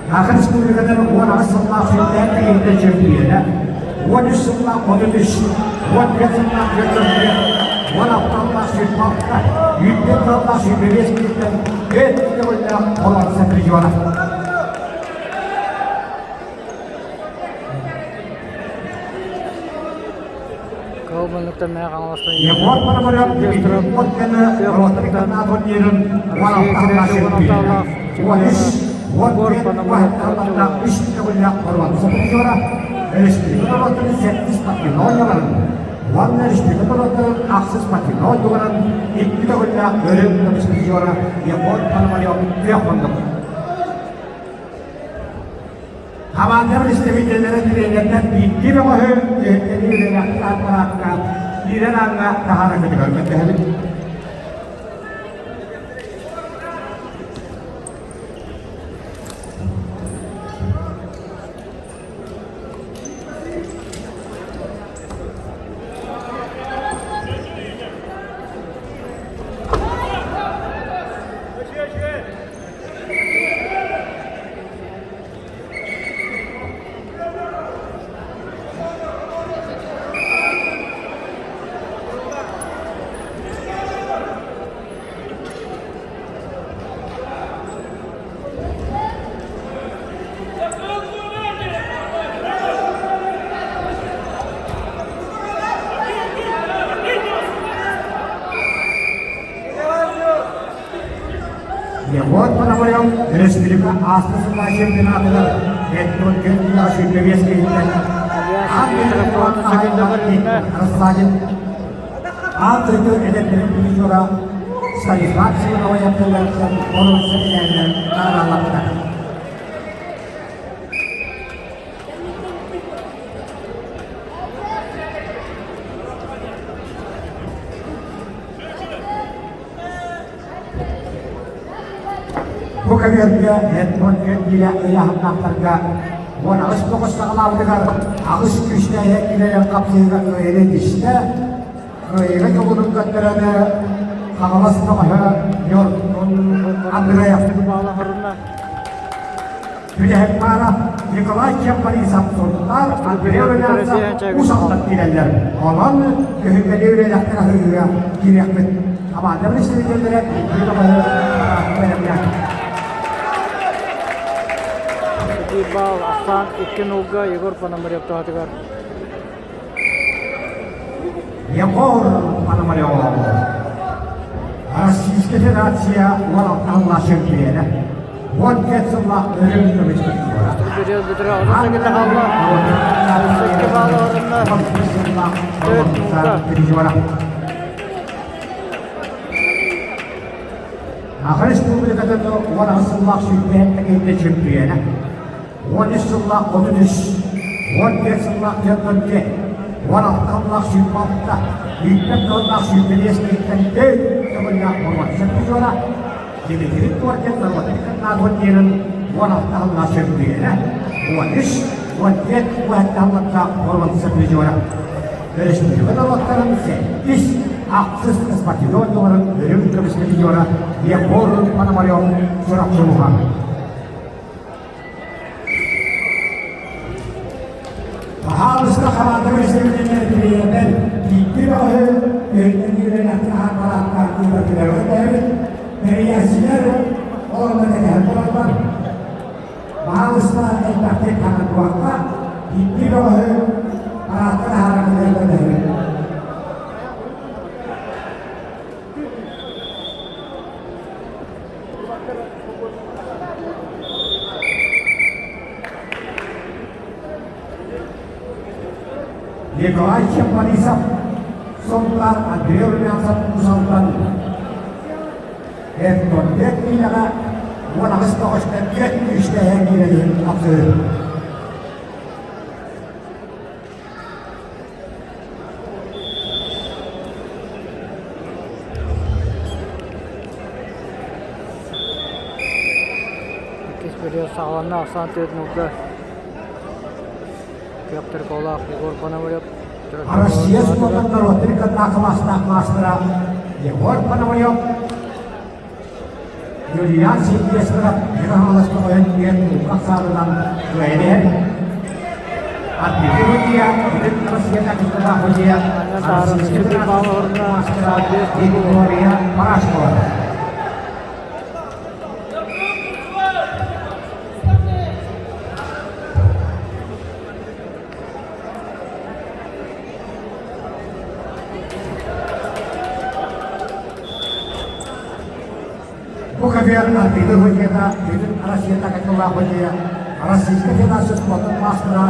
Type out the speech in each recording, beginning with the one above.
Саха Республикатын 18 сыллаах сүүрдээн кэлиитэ чөмпүйүөнэ, 13 сыллаах 33, 15 сыллаах 44, 16 сыллаах 26, 104 сыллаах 25 киһиттэн 5 көҕүллээх боруонса призера. Кыл муннуктан Мэҥэ Хаҥаластан Егор Пономарев Петров Дмитрий Тыа турнирын Россия 16 кириэһэ чемпиона, 16-лаах 13, Егор 15 Пономарев уһатталлардаах үс төгүллээх боруонса призера, республика норуоттарын сэттис патриоталарын уонна республика норуоттарын ахсыс патриоталарын икки төгүллээх өрүм көмүс призера Егор Пономарев күөх муннук. Хамаанда представителлэрэ тренердэр биирдии бөҕөһү түһүлгэни үлэлээх аппараакка киирэр ааҥҥа таһаараргытыгар көрдөһөбүт. Егор Пономарев республика ааспыт сыллаах чемпионатыгар Эттон сүүрбэ киһиттэн Рассадин аан дойду эдэрдэрин призера Станислав Семенова яптылларыттан боруонса медалынан наҕараалаппыта. Бу көбүөргэ Эдмонд кэлгиирэ ыйааһыннаахтарга 18 тоҕус саҕалаабытыгар аҕыс күүстээх киирэн хапсыһыыга кыайыыны тистэ. Кыайыыга дьолунун көрдөрөнө Хаҥалас бөҕөһө Ньургун Андреев. Бүтэһик паара Николай Чемпарисов Сунтаар Андрей Румянцев Уус Алдан киирэллэр. Онон күһүҥҥү үлэлэхтэр аһыыга киириэхпит. Хамаанда представителлэрэ биир бөҕөһү бэлэмнээх. Биир баал ахсаан икки нолга Егор Пономарев туһатыгар. Егор Пономарев Российская Федерация уон чемпиона. 15 сыллаах өрүм көмүс Бүтүрэ бүтүрэ 38 хаалла. 32 баал орунна. Төрт нолга. Саха Республикатын 18 сыллаах сүүрбэһин киһитэ чемпиона. 13 сыллаах 33, 15 сыллаах 44, 16 сыллаах 26, 25 сыллаах 25 киһиттэн төрт төгүллээх боруонса призера, Дмитрий Коркин норуотун кытта 16 сыллаах чемпиона, 13, 14, 17 сыллаах боруонса призера. Өрөспүүбүлүкэ норуоттарын сэттис, ахсыс спортивной оонньууларын үрүҥ көмүс призера Егор Пономарев Чурапчы улууһа. Баһаалыста хамаанда көрсүбүтүнэн тириэньэрдэр икки бөҕөһү өйүнэн үөрэнээхтэр аһаан ыытар өтөөбүт. Тэрийээччилэр олорно кэтэһэн тураллар. Баһаалыста элбэхтик хаҥатыбакка икки бөҕөһү параадка таһаараргытыгар көтөһүбүт. Николай Чемпарисов, Сунтаар Андрей Румянцев Уус-Алдан Эрдонбек киинэҕэ 18 тоҕустан түөрт күүстээх киинэлиһин хапсыһыы. Иккис период саҕаланна ахсаан түөрт нолга Күөх Тырколаах Егор Пономарев Россия спортун норуоттарын кытта кылаастаах маастара Егор Пономарев. Юлиан Сильвестров Мэҥэ-Хаҥаласка ойон тиийэн туллах саалынан кыайан иһэр. Арбитр Бүтүн Россията кыттыылаах судьуйа Манна таһааран Российскай өссө биир Федерация баал орунна маастара 5 Виктория Барашкова. Бу кэмигэр Арбитр судьуйата Бүтүн Россията кыттыылаах судьуйа Российскай Федерация спордун маастара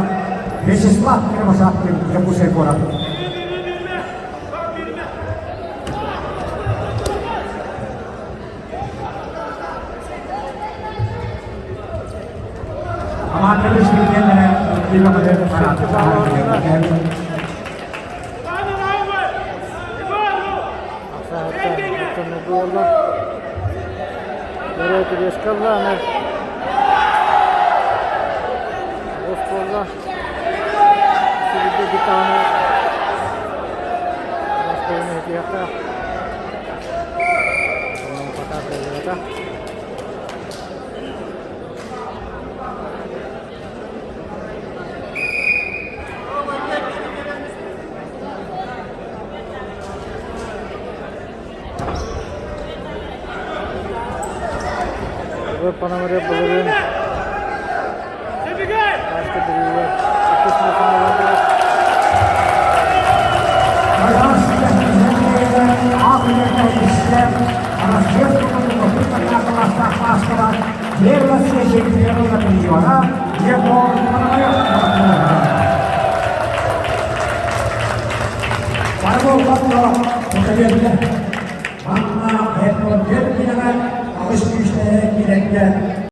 Вячеслав Кривошапкин Дьокуускай куорат. Хамаанданы чемпионнара Сэттэ баал орунна Ахсаһыттан буолла. Өрө түбэскэ ылла, аны оҕус буолла. Сибирде гитаны бас бэйэни иһитиэхтээх. Онон пока кыайбата. Егор Пономарев былырыын Ааспыт билиигэ иккис миэстэни ылан турар. Манна